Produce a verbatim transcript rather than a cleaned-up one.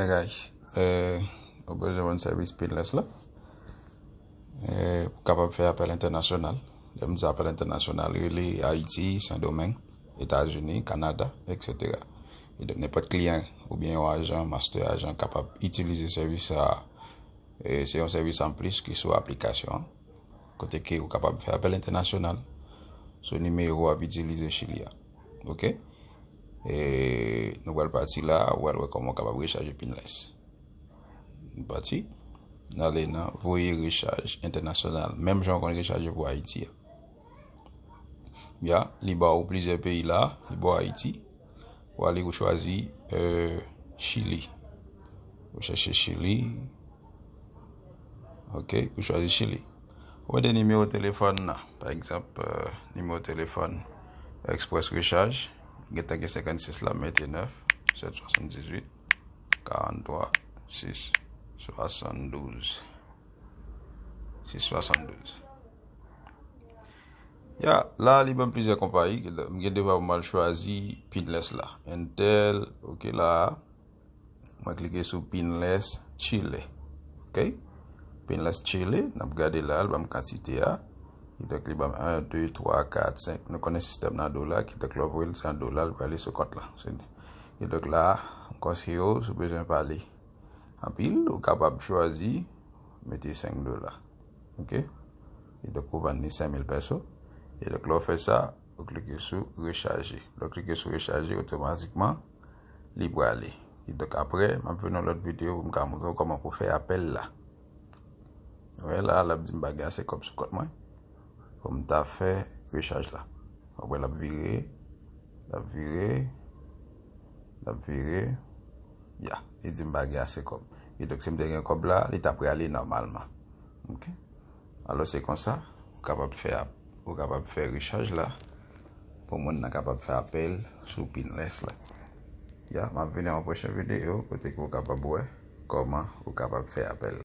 Guys, eh, ou bezwen jwenn sèvis Pinless la? Eh, ou kapab fè apèl entènasyonal. Lè m di apèl entènasyonal, rele Ayiti, Sendomeng, Etazini, Kanada, etsetera. E donk, nenpòt kliyan oubyen yon ajan, master ajan, kapab itilize sèvis sa a. Eh, se yon sèvis anplis ki sou aplikasyon an, kote ke ou kapab fè apèl entènasyonal sou nimewo w ap itilize Chili a. Oke? E nou pral pati la, ou pral wè kòman w kapab rechaje Pinless. Nou pati. Nou ale nan voye rechaj entènasyonal. Menm jan w konn rechaje pou Ayiti a. Ya, li ba ou plizyè peyi la, li ba ou Ayiti. Ou ale ou chwazi, eh, Chili. Ou chèche Chili. Oke, ou chwazi Chili. Ou mete nimewo telefòn nan. Pa egzanp, eh, nimewo telefòn Express Recharge. Gentan gen senkannsis la, mete nèf, sèt swasanndizuit, karanntwa, sis, swasanndouz. Sis swasanndouz. Ya, la li ban m plizyè konpayi. M gen dwa pou m al chwazi Pinless la. Entel, oke la. Mwen klike sou Pinless Chile. Oke? Pinless Chile, n ap gade la, l ban m kantite a. Kidonk li ban m en, de, twa, kat, senk. Nou konnen sistèm nan dola, kidonk lè w voye l se an dola, l prale sou kont la. Se, kidonk la, m konseye w, si w bezwen pale anpil, ou kapab chwazi mete senk dola. Oke? E donk, ou vann li senk mil peso. E donk, lè w fè sa, ou klike sou rechaje. Lè w klike sou rechaje, otomatikman, li prale. E donk, apre, m ap vin yon lòt videyo pou m ka montre w kòman pou fè apèl la. Ou wè la, l ap di m pa gen ase kòb sou kont mwen pou m ta fè rechaj la. Apre, l ap vire, l ap vire, l ap vire. Ya, li di m pa gen ase kòb. E donk, si m te gen kòb la, li ta prale nòmalman. Oke? Alò, se konsa, ou kapab fè ap-, ou kapab fè rechaj la pou moun nan kapab fè apèl sou Pinless la. Ya, m ap vin nan yon pwochen videyo kote ke ou kapab wè kòman ou kapab fè apèl.